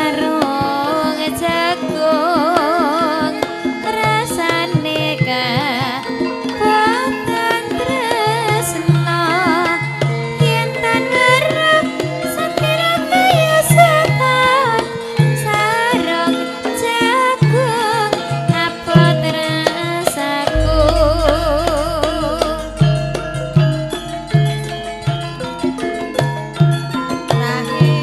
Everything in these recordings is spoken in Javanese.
Sarung jagung rasane kabotan tresna yen tan weruh satira kaya setan sarung jagung abot rasaku. Rahing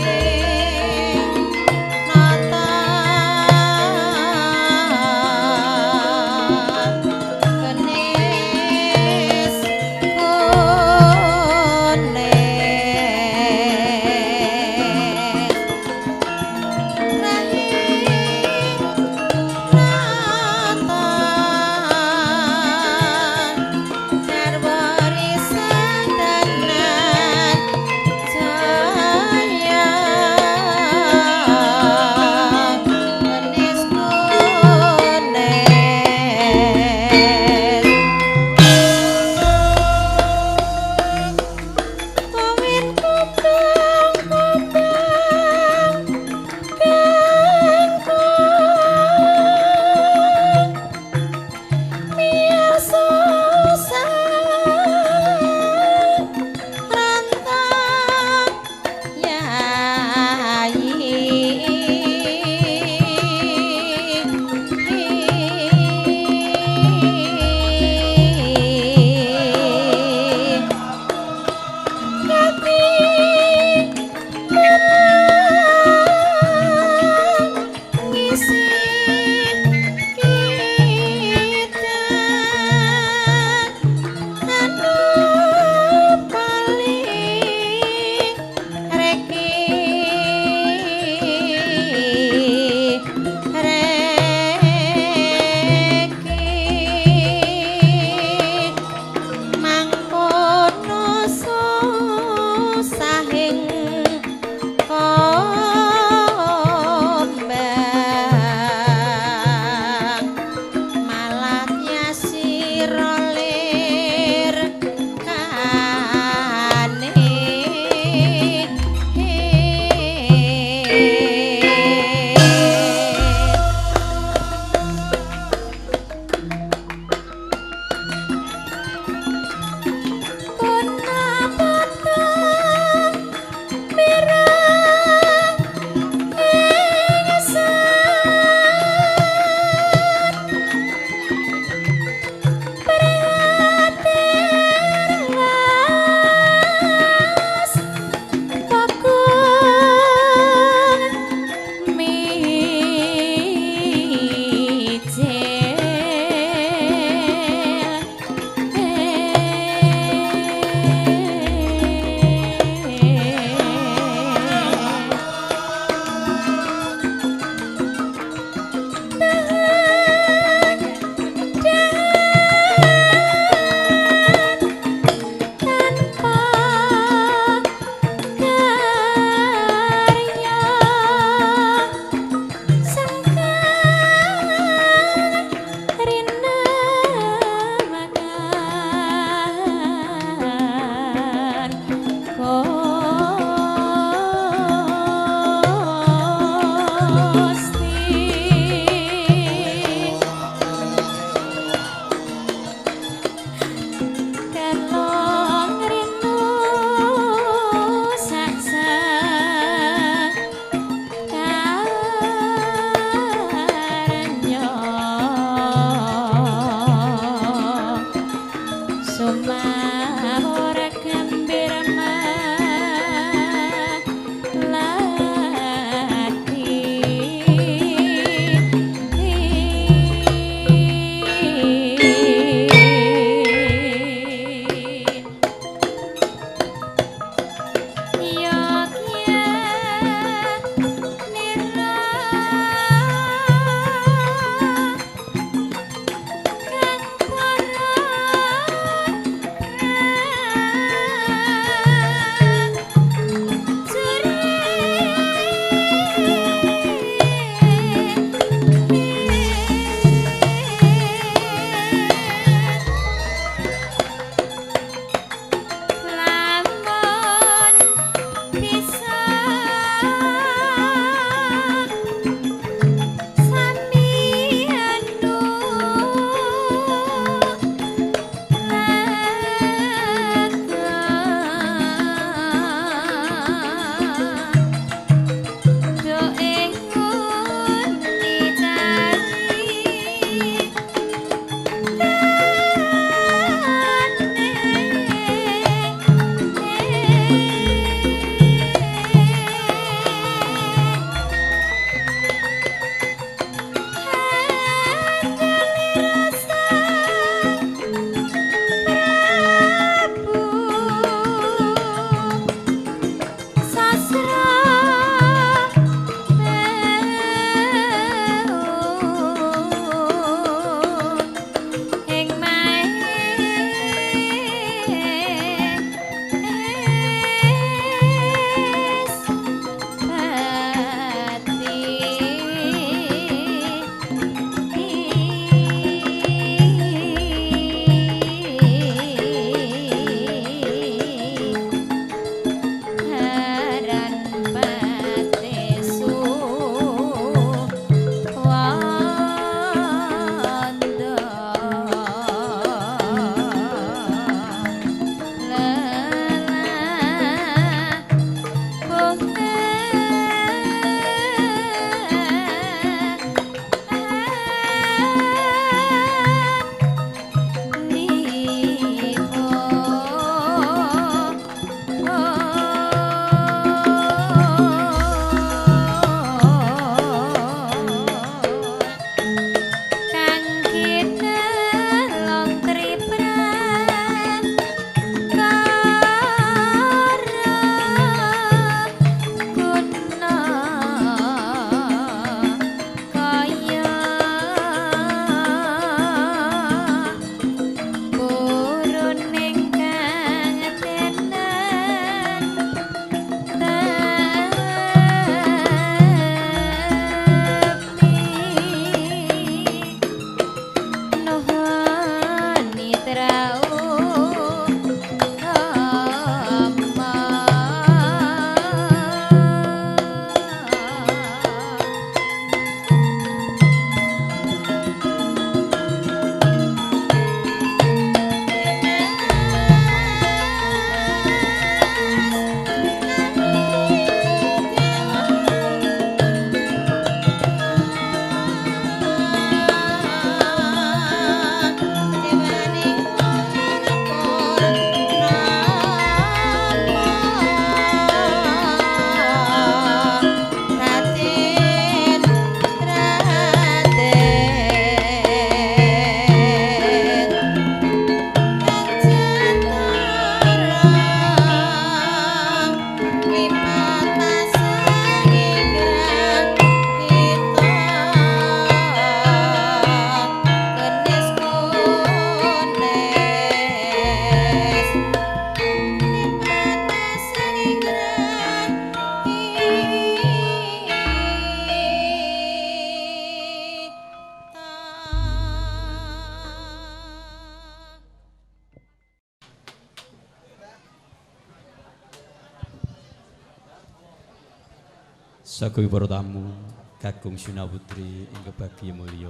Sagung para tamu Kakung Suna Putri ingkang bagya mulya.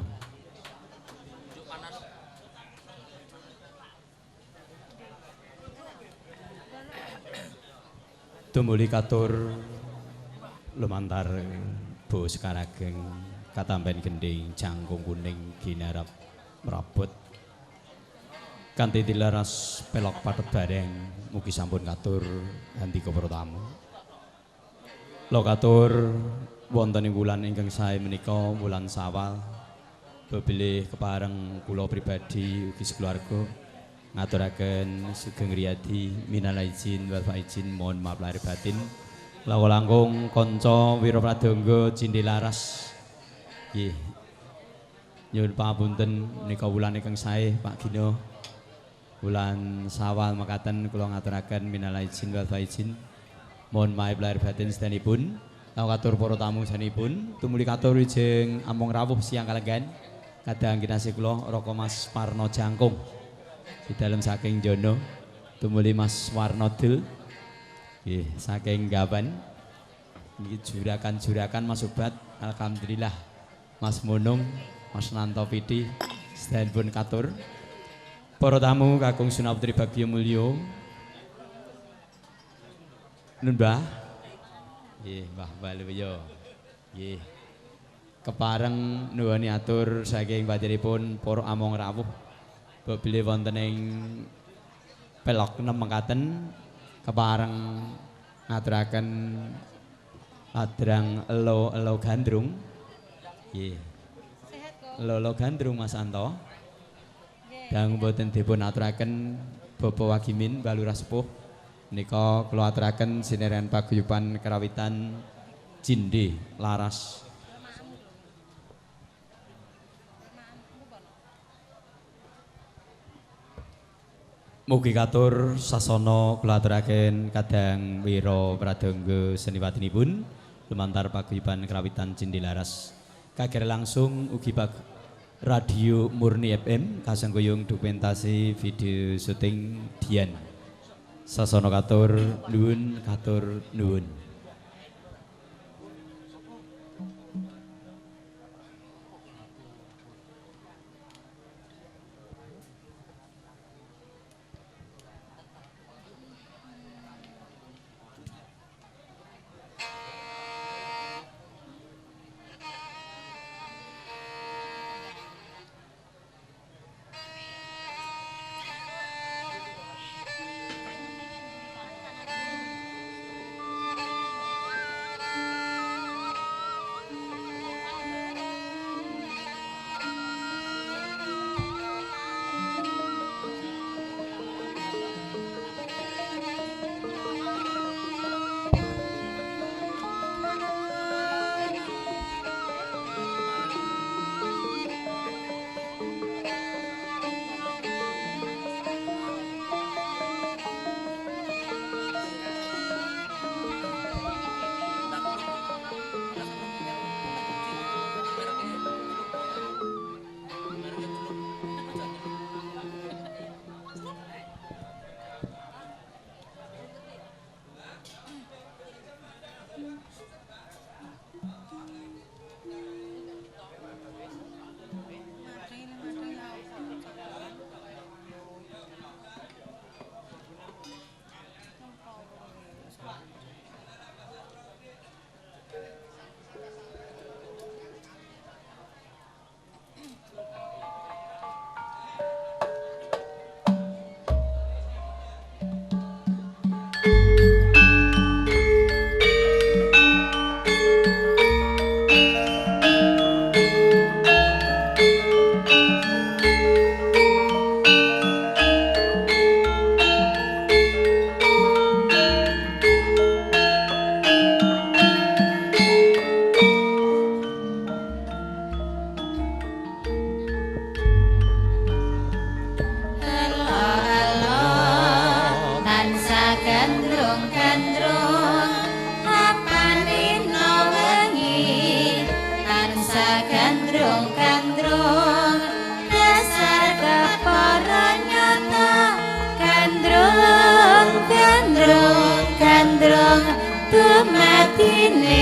Tumuli katur lumantar Bo Sekarageng katamben gendhing jangkung kuning ginarap mrabot kanthi dilaras pelok pathet bareng mugi sampun katur handika para tamu. Lokatur wonten ing wulan ingkang sae menika wulan Sawal bebilih kepareng kula pribadi ugi sekeluarga ngaturaken sugeng riyadi minal aizin wal faizin mohon maaf lahir batin langkung kanca wira pradangga Cindhe Laras nggih nyuwun pangapunten menika wulan ingkang sae Pak Gino wulan Sawal mekaten kula ngaturaken minal aizin wal faizin mohon maaf lahir batin sedanipun katur para tamu sanipun tumuli katur wijeng among rawuh siang kalenggan kadang kinasih kula Raka Mas Parno Jangkung di dalem saking Jono tumuli Mas Warno Dul nggih saking Gaban niki jurakan-jurakan Mas Obat alhamdulillah Mas Monung Mas Nanto Piti sedanipun katur para tamu kakung Suna Putri Bagya Mulya nun Mbah nggih Mbah Waluyo nggih kepareng nuwuni atur saking panjenenganipun para among rawuh bebile wonten ing pelok 6 mekaten kepareng ngaturaken ladrang elo-elo gandrung nggih elo-elo gandrung Mas Anto dang mboten dipun aturaken Bapak Wagimin Balurah Sepuh menika kula aturaken sineren paguyuban karawitan Cindhe Laras. Mugi katur sasana kula aturaken kadang wira pradangga seniwatinipun lumantar paguyuban karawitan Cindhe Laras. Kager langsung ugi pag Radio Murni FM kasengkuyung dokumentasi video syuting Dian. Sasana katur nuwun katur nuwun. Gandrung gandrung dumatine.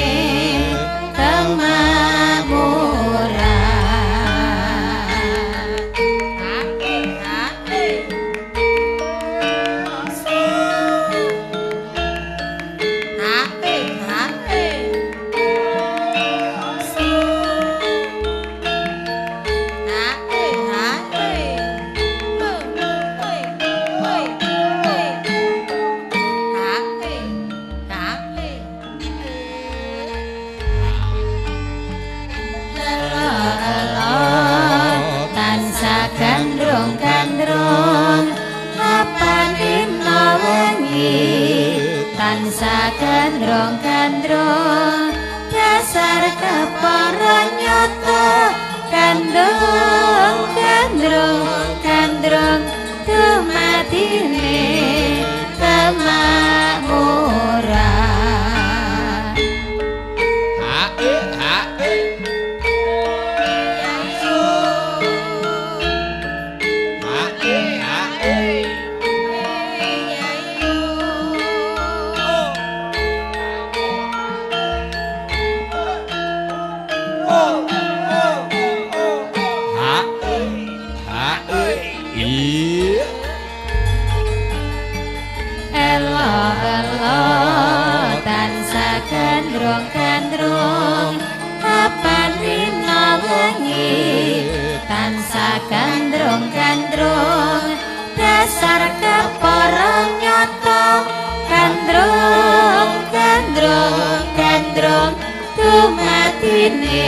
Gandrung-gandrung kapan rina wengi tansah gandrung-gandrung dasar kepara nyata gandrung gandrung gandrung dumatine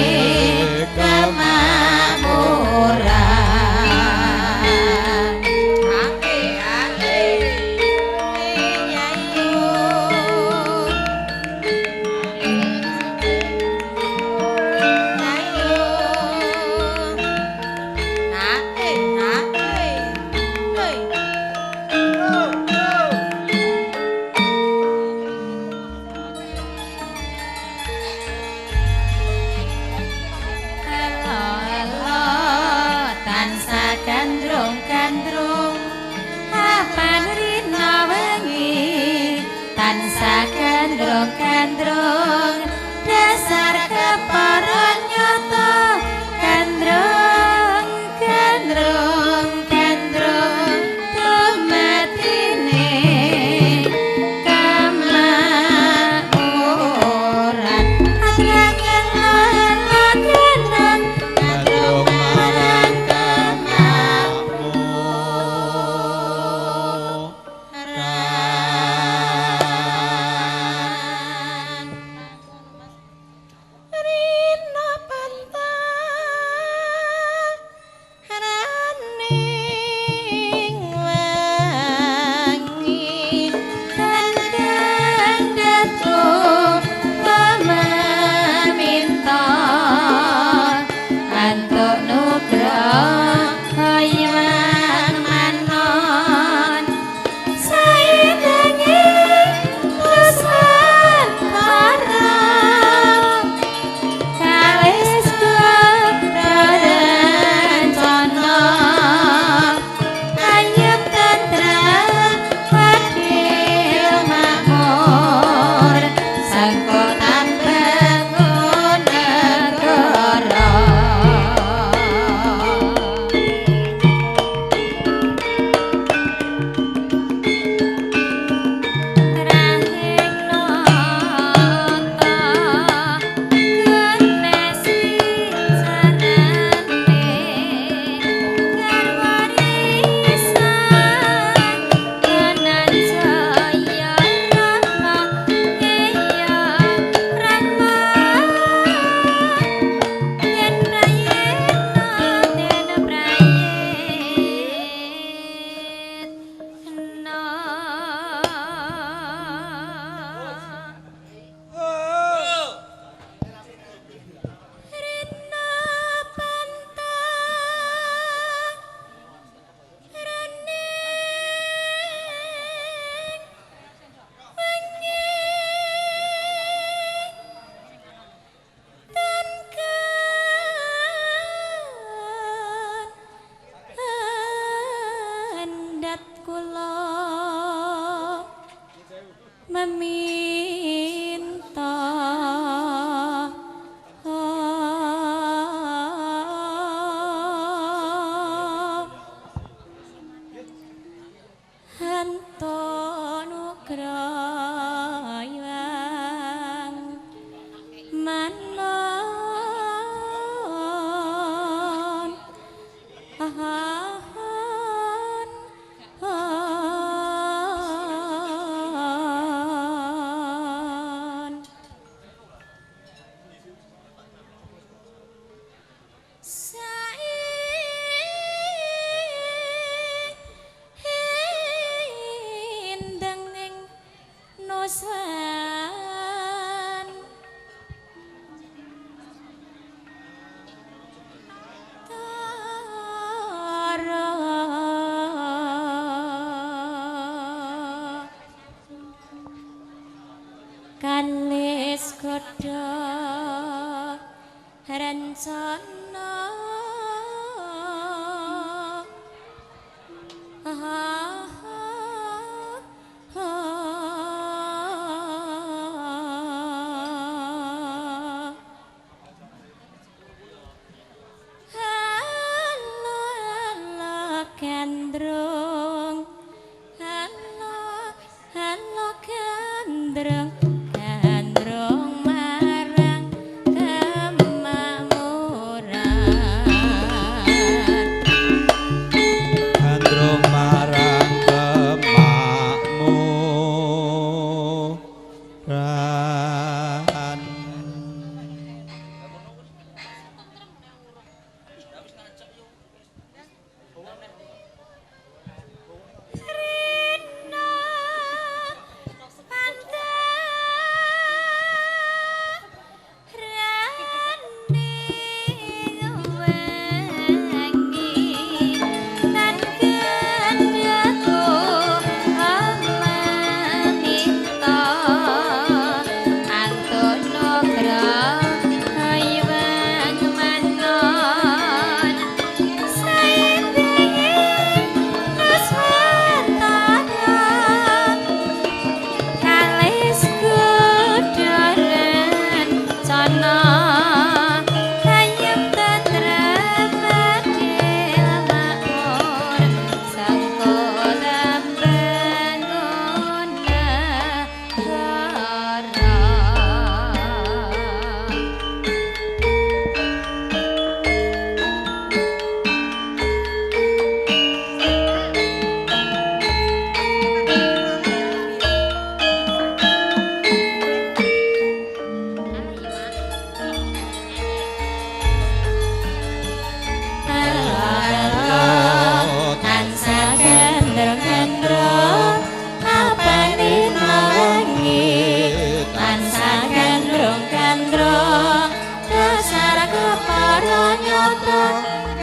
kemakmuran. Gandrung-gandrung kapan rina wengi tansah gandrung-gandrung dasar kepara nyata gandrung gandrung gandrung dumatine kemakmuran. Gandrung marang kemakmuran. rencana. Halo halo gandrung, halo halo gandrung, gandrung marang kemakmuran. Gandrung marang kemakmuran. Rina pantarane wengi tan kendhaku amanita antono grahaywang manon saindenge nuswantara kalis kudoren cana hayem tentrem adil makmur sangko bangun negara. Halo tansah gandrung-gandrung apane wengi tansah gandrung-gandrung dasar kepara nyata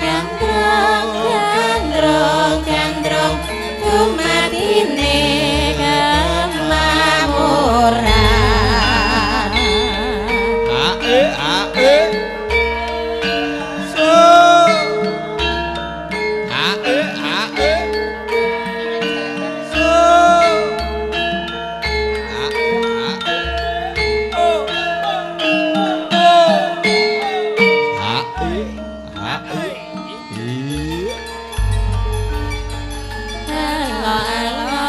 gandrung gandrung gandrung dumatine kemakmuran. Ae ae. So. Ae ae. So. Ae ae. Oh. Oh. Ae ae. Iya. Halo halo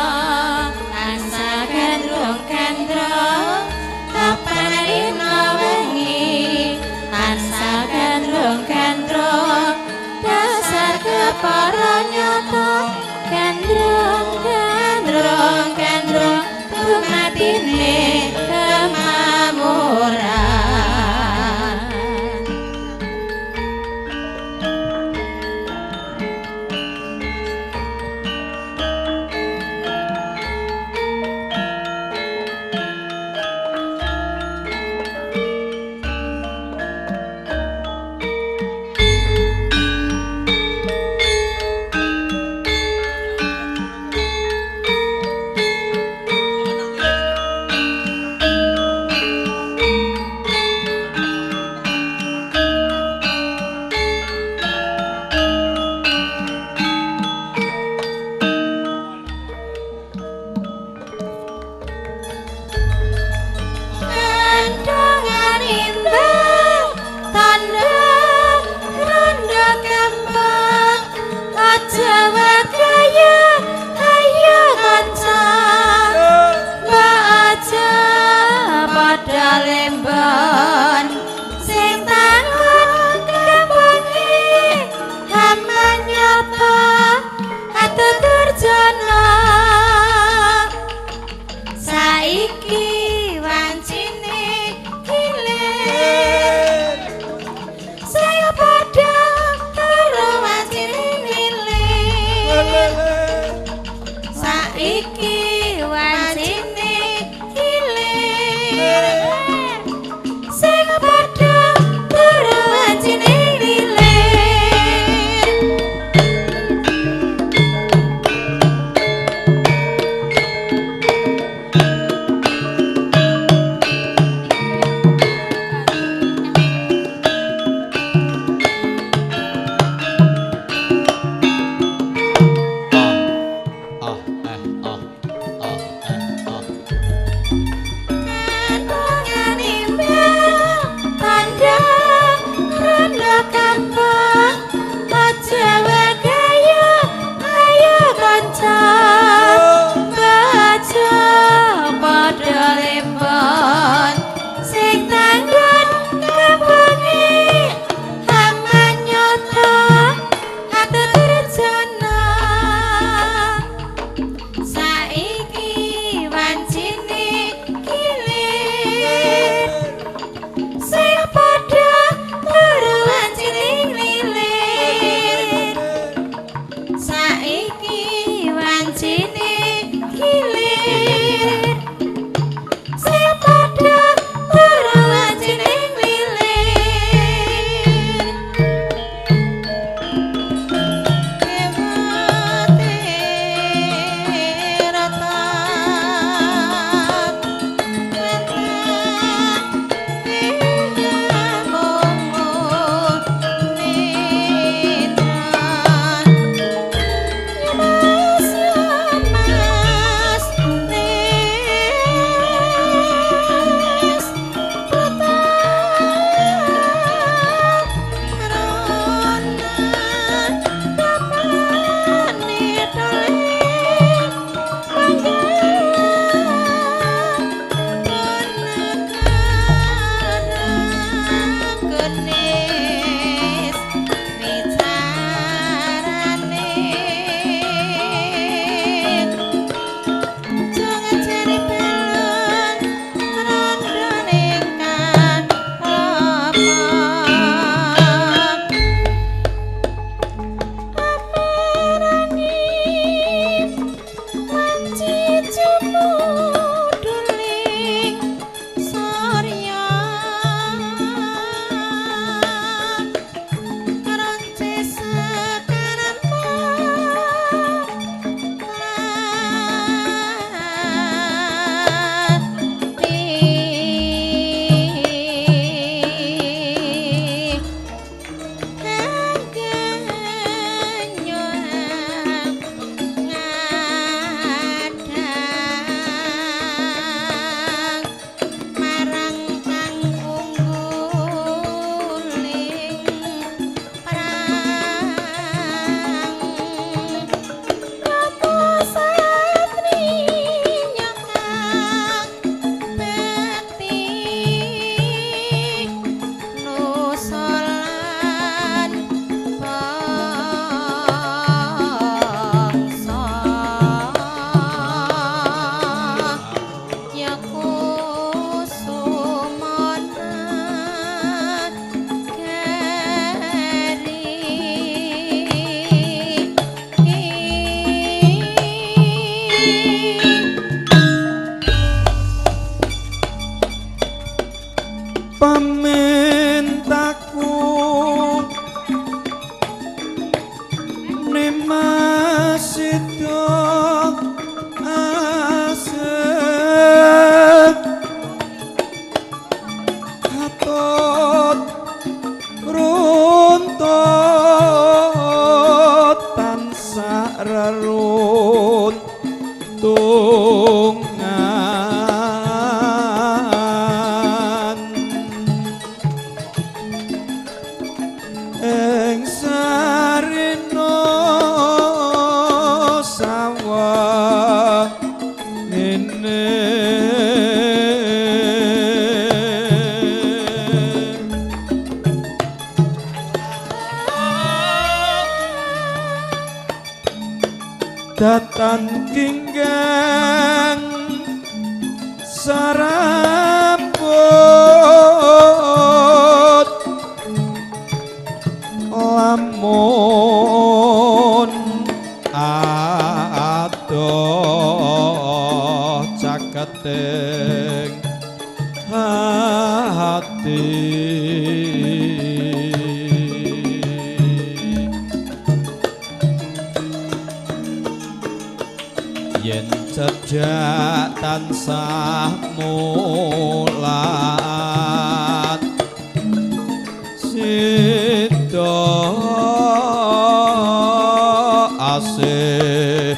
tansah gandrung gandrung kapan wengi tansah gandrung gandrung dasar kepara nyata gandrung gandrung gandrung dumatine kemakmuran. lan bangsa ya kusumana gari. Pamentaku Nimasida asek Katut runtut tansah reruntungan ing sarina sawah ngene datan kinggang sarambut lamun adoh caketing hati. Yen cedhak tansah mulat sida asih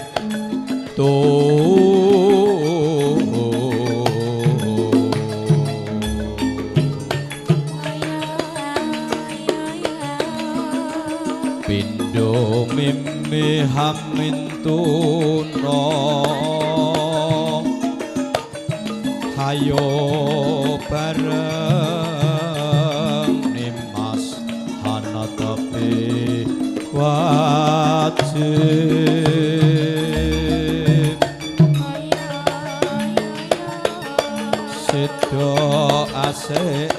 Pindo mimi hamintuna hayo bareng Nimas hana tepi wajib Sido asih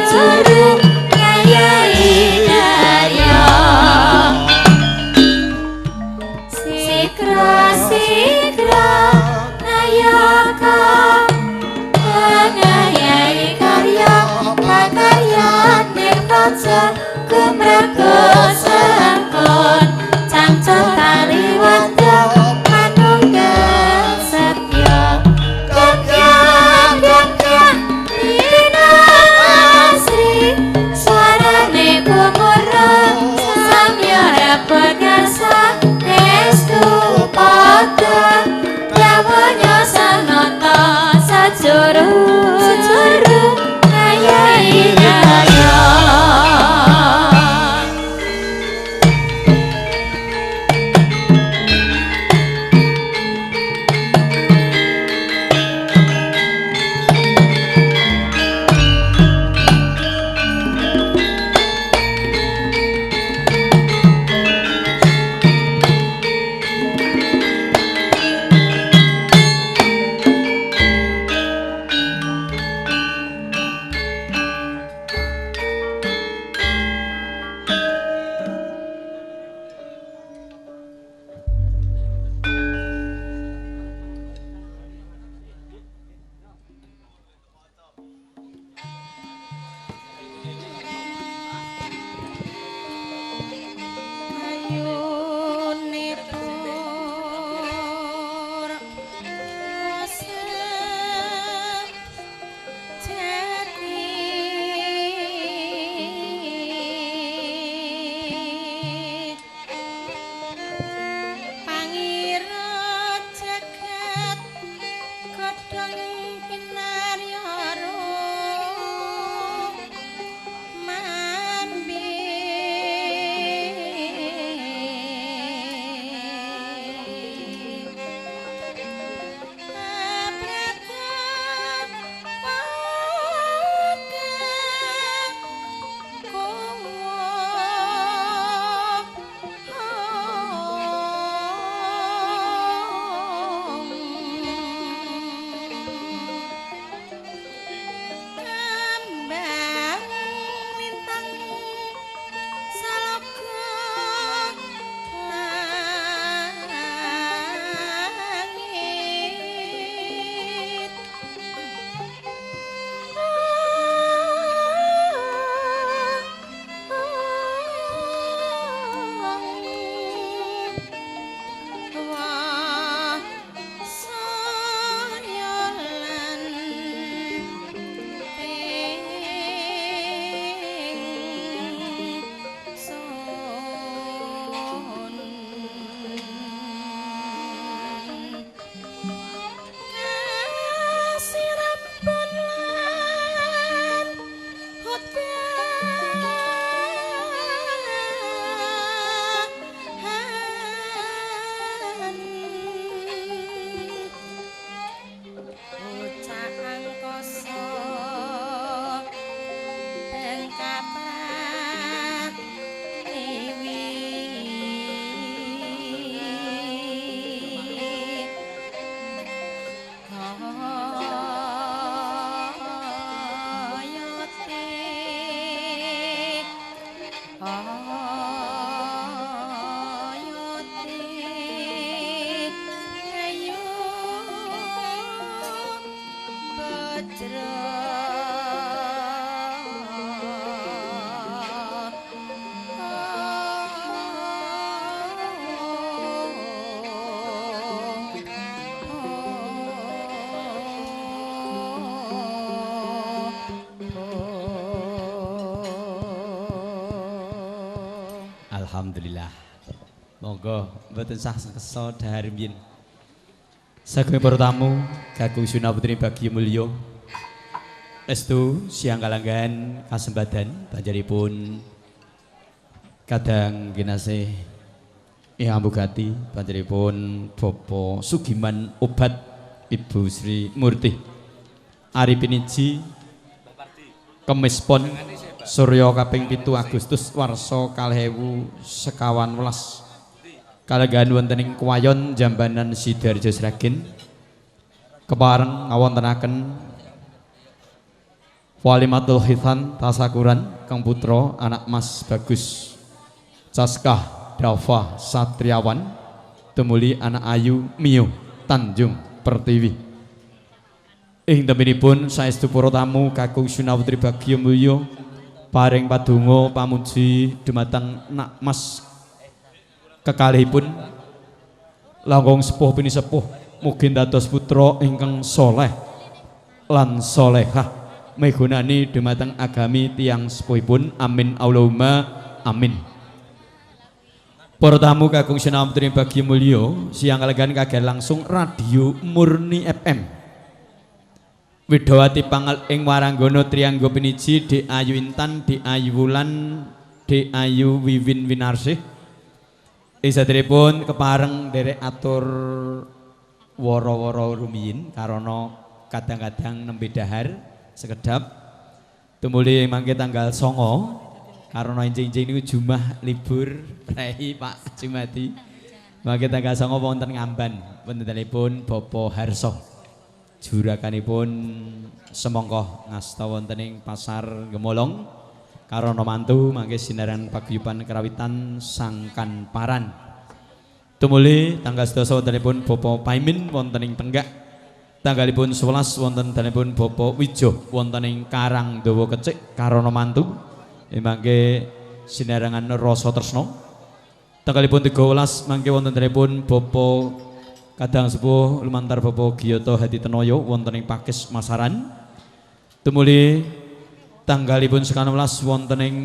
Juru ngayai karya Sikra sikra nayaka ngayai karya pakarya ning raja gumregut sengkon cancel tali wadya manunggal setya. Gambyang gambyang. Kapratiwi Alhamdulillah. Monggo mboten sah sekesa dhahar mbiyen. Sagung para tamu kakung Suna Putri Bagya Mulya. Estu siang kalanggan kasembadan banjaripun kadang kinasih ing Ambugati banjaripun Bapak Sugiman Obat Ibu Sri Murti. Ari Piniji Kemis Pon Surya kaping 7 Agustus warsa 2015 kalegahan wonten ing Kwayon Jambanan Sidoarjo Sragen kepareng ngawontenaken Walimatul Khitan Tasakuran kang putra anak Mas Bagus Caskah Dafa Satriawan tumuli anak Ayu Mio Tanjung Pertiwi. Ing teminipun saestu para tamu kakung Sunawutri Bagya Mulya paring padonga pamuji dumateng nak mas kekalihipun langkung sepuh pinisepuh mugi dados putra ingkang soleh lan solehah migunani dumateng agami tiyang sepuhipun amin Allahumma amin. Para tamu kakung Sunawutri Bagya Mulya siang kalegan kaget langsung Radio Murni FM Widawati Pangal ing Waranggono Trianggo Piniji D Ayu Intan D Ayu Wulan D Ayu Wiwin Winarsih. Isatripun kepareng nderek atur woro-woro rumiyin karana kadang-kadang nembe dahar sekedap tumuli mangke tanggal 9 karana enjing-enjing niku jumah libur prei Pak Jumadi. Mangke tanggal 9 wonten Ngamban wontenipun Bapak Harso. Juraganipun semongko ngasta wonten ing Pasar Gemolong karana mantu mangke sinaran paguyuban kerawitan Sangkan Paran. Tumuli tanggal 11 wontenipun Bapak Paimin wonten ing Tenggak. Tanggalipun 11 wonten danipun Bapak Wijo wonten ing Karangdawa Kecik karana mantu mangke sinarangan Rasa Tresna. Tanggalipun 13 mangke wonten danipun Bapak Kadang sepuh lumantar Bapak Giyoto Hadi Tenoyo wonten ing Pakis Masaran. Tumuli tanggalipun 19 wonten ing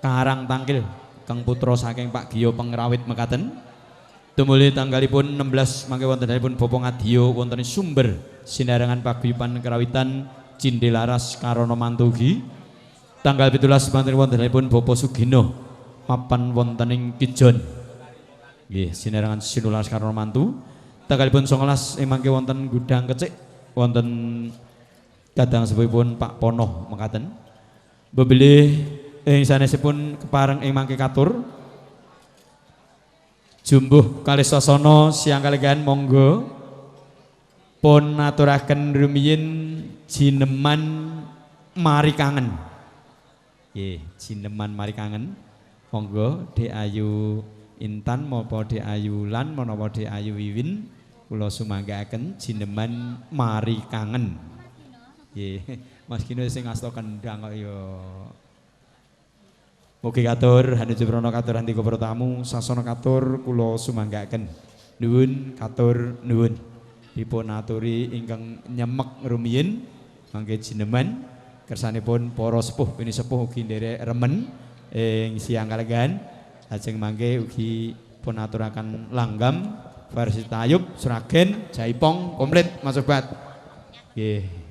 Karang Tangkil kang putra saking Pak Giyo Pengrawit mekaten. Tumuli tanggalipun 16 mangke wontenipun Bapak Ngadiyo wonten ing Sumber sinarengan paguyuban kerawitan Cindelaras Karana Mantugi. Tanggal 17 mangke wontenipun Bapak Sugino mapan wonten ing Kijon. Nggih sinarengan Sinularas Karana Mantu. Tanggalipun 19 mangke wonten Gudang Kecik wonten kadang sepuhipun Pak Ponoh mekaten. Bebilih ing sanesipun kepareng ing mangke katur jumbuh kalih sasana siang kaligan monggo pun aturaken rumiyin jineman mari kangen. Nggih, jineman mari kangen. Monggo Dek Ayu Intan menapa Dek Ayu Lan menapa Dek Ayu Wiwin kula sumanggaaken jineman mari kangen. Nggih, Mas Gino sing ngasta kendang kok ya. Mugi katur hanuju prana katur handika para tamu sasana katur kula sumanggaaken. Nuwun katur nuwun. Dipun aturi ingkang nyemek rumiyin mangke jineman kersanipun para sepuh pinisepuh ugi nderek remen ing siang kalegan. Lajeng mangke ugi pun aturaken langgam versi tayub Sragen Jaipong komplit Mas Sobat. Nggih.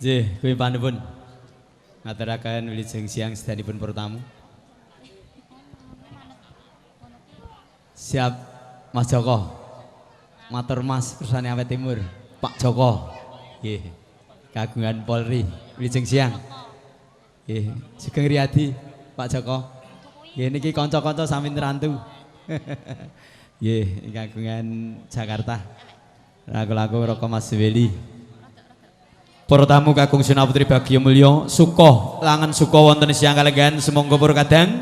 Nggih, kuwi panuwun. Ngaturaken wilujeng siang sedanipun para tamu. Siap Mas Joko. Matur Mas kersane Awet Timur, Pak Joko. Nggih. Kagungan Polri, wilujeng siang. Nggih, Sugeng Riyadi, Pak Joko. Nggih niki kanca-kanca sami nrantu. Nggih, kagungan Jakarta. Lagu-lagu Roko Mas Weli. Para tamu kakung Sena Putri Bagya Mulya, suka langen suka wonten siang kalenggahan sumangga para kadang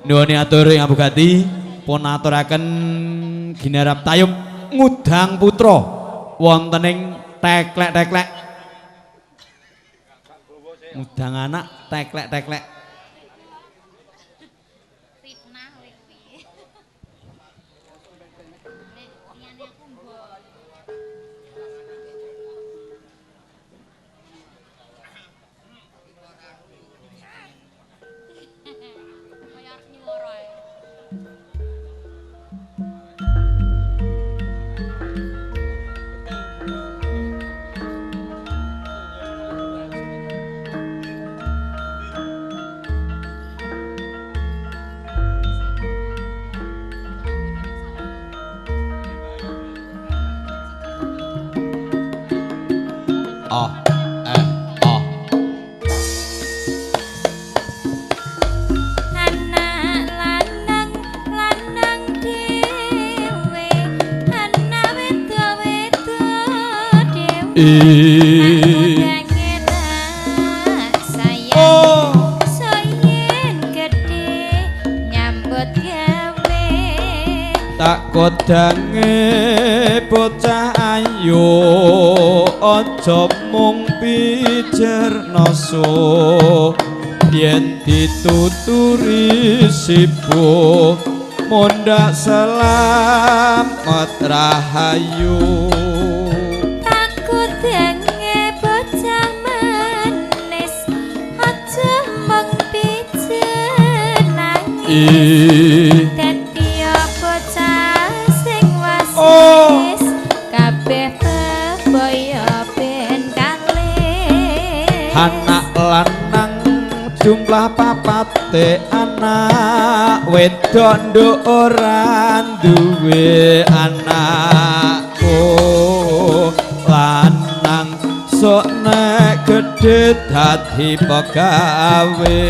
nuwun atur ing abogati pun aturaken ginarap tayub ngudang putra wonten ing teklek-teklek. Ngudang anak teklek-teklek. Anak lanang lanang dhewe, anak wedok wedok dhewe. Tak tak sayang, soyen gedhe nyambut gawe. Tak kodange bocah ayu aja mung pijer naso yen dituturi sibuk mondhak selamat rahayu. Tak kodange bocah manis aja mung pijer nangis. Dadi bocah sing wasis kabeh bebaya ben kalih. Anak lanang jumlah papate, anak wedok nduk ora duwe anakku lanang sok nek gedhe dadi pegawe.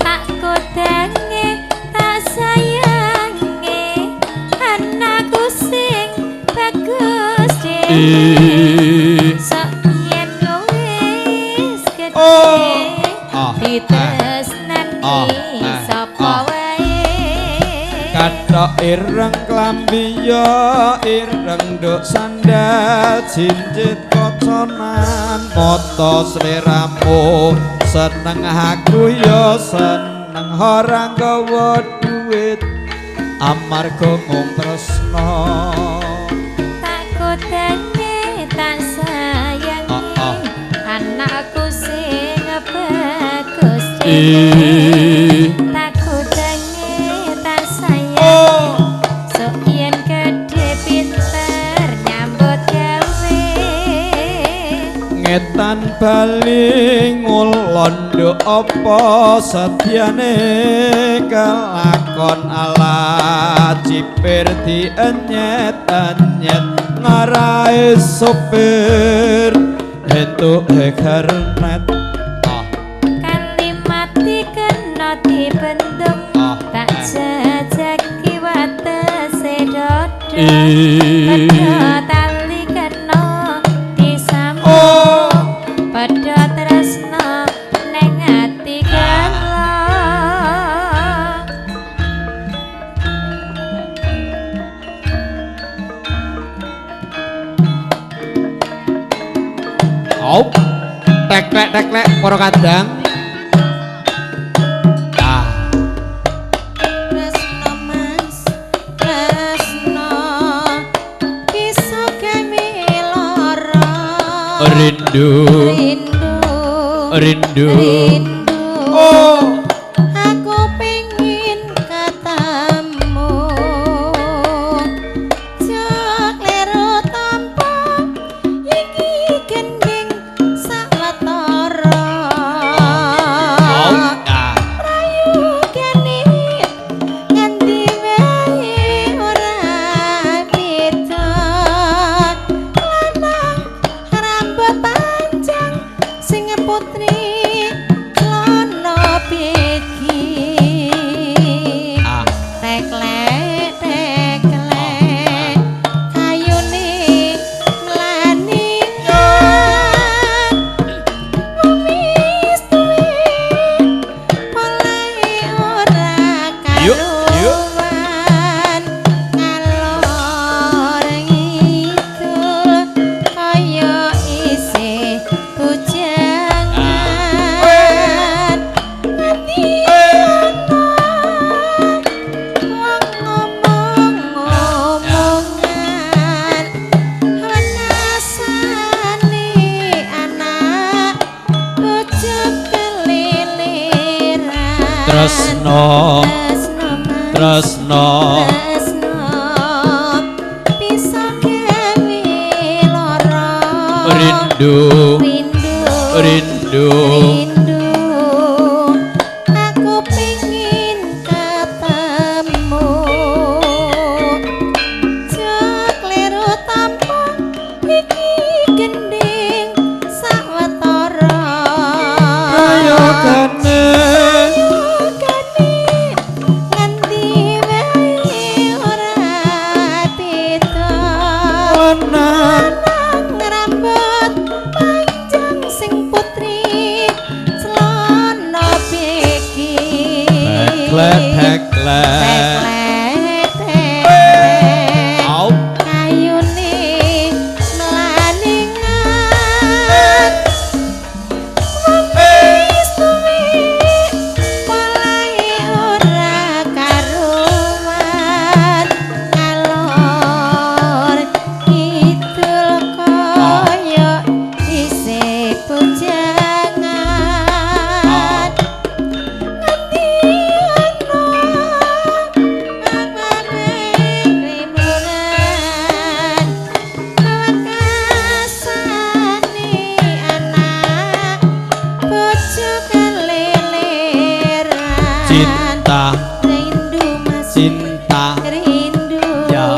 Tak kodange tak sayange anakku sing bagus dhewe. Sok yen wis gedhe ditresnani sapa wae. Kathok ireng klambi ya ireng nduk sandal jincit koconan mata sliramu seneng aku ya seneng ora nggawa duit amarga mung tresna. Tak kodange tak sayangi anakku sing bagus dhewe. Tak kodange tak sayangi sok yen gedhe pinter nyambut gawe. Ngetan bali ngulon nduk apa setyane kelakon ala cipir dienyet-enyet ngarai sopir entuk kernet. Kalimat dikena dibendung tak jajaki watese dada. Padha tali kena disambung, padha tresna neng ati kala. Teklek-teklek para kadang. Tresno Mas, tresno bisa gawe lara. Rindu, rindu, rindu, rindu. Aku pengin ketemu. Jok lero tampa iki gending sak Tresno tresno tresno bisa gawe lara rindu rindu rindu rindu aku pengin ketemu jok kleru tampa iki gending sawetara kayogane kayogane ngendi wae ora beda lanang lanang rambut panjang sing putri celana beki teklek teklek teklek teklek au kayune mlaningan wong wis tuwe polahe ora karuan ngalor kidul kaya isih bujangan ngendi ana amane ribunan wekasane anak bojo keleleran cinta rindu mas cinta rindu Ya.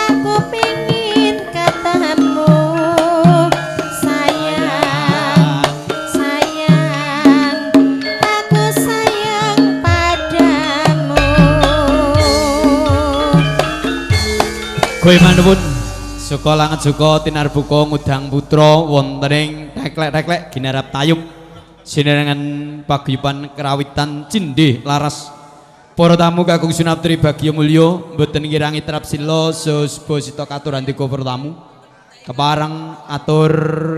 aku pengin ketemu sayang sayang aku sayang padamu. Kowe manuwun suka langet suka tinarbuka ngudang putra wonten ing teklek-teklek ginarap tayub sinerengan paguyuban kerawitan cindhe laras. Para tamu kakung sunaptri bagya mulya mboten ngirangi trapsila susbosita katur andika para tamu. Kepareng atur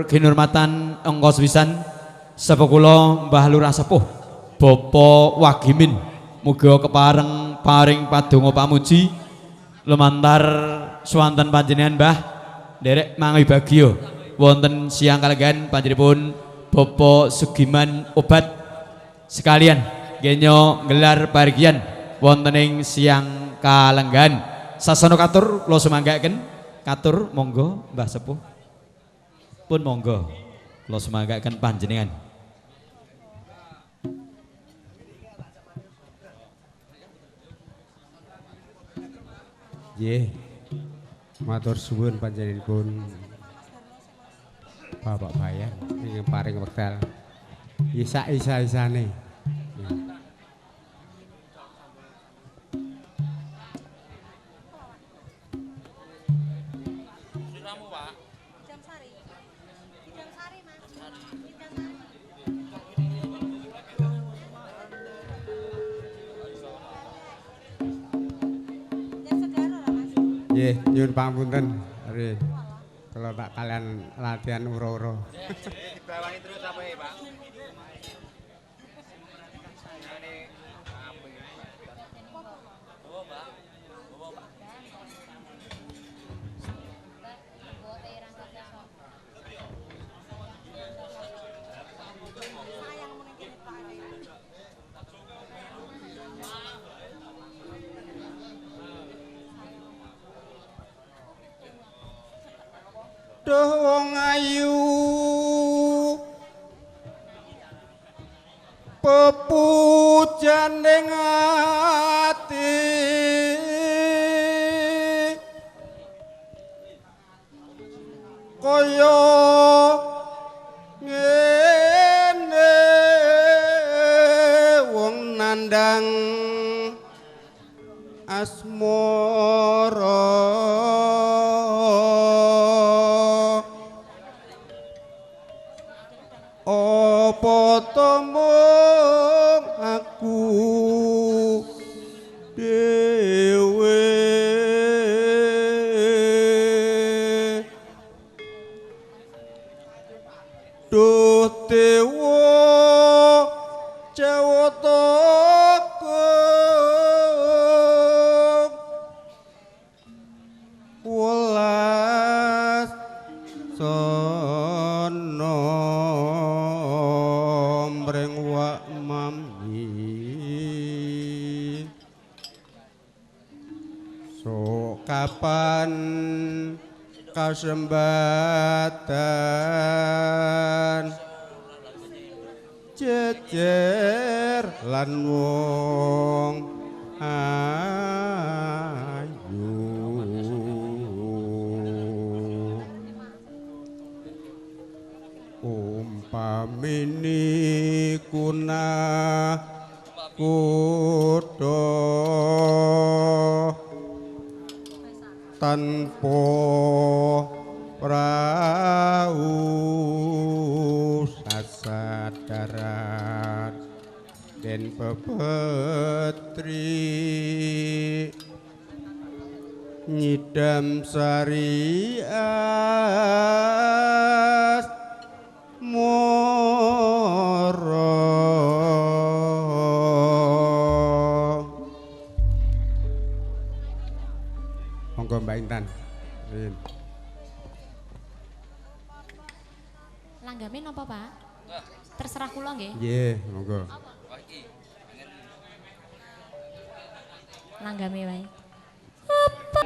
ginurmatan angka sepisan sapa kula Mbah Lurah Sepuh Bapak Wagimin muga kepareng paring padonga pamuji lumantar swanten panjenengan Mbah nderek mangibagya wonten siang kalenggahan panjenenganipun Bapak Sugiman Obat sekalian genyo gelar pargian wonten ing siang kalenggahan. Sasana katur kula sumanggaken katur monggo Mbah Sepuh pun monggo kula sumanggaken panjenengan. Nggih. Matur suwun panjenenganipun Bapak Bayan ingkang paring wekdal. Nggih sak isa-isane. Nggih, nyuwun pangapunten. Nggih. Kalau tak kalian latihan uro-uro. Dibawani terus apa ya, Pak? Duh wong ayu pepujane ati kaya ngene wong nandang asmara. Apa temung aku dhewe duh dewa jawata welas sono mring wak mami. Kasembatan jejer lan wong ayu umpamini kuna kutha tanpa prau sasadaran den pepetri nyidam sari as moro. Monggo Mbak Intan. Rin. Langgame napa, Pak? Terserah kula nggih. Nggih, monggo. Langgame wae. Apa?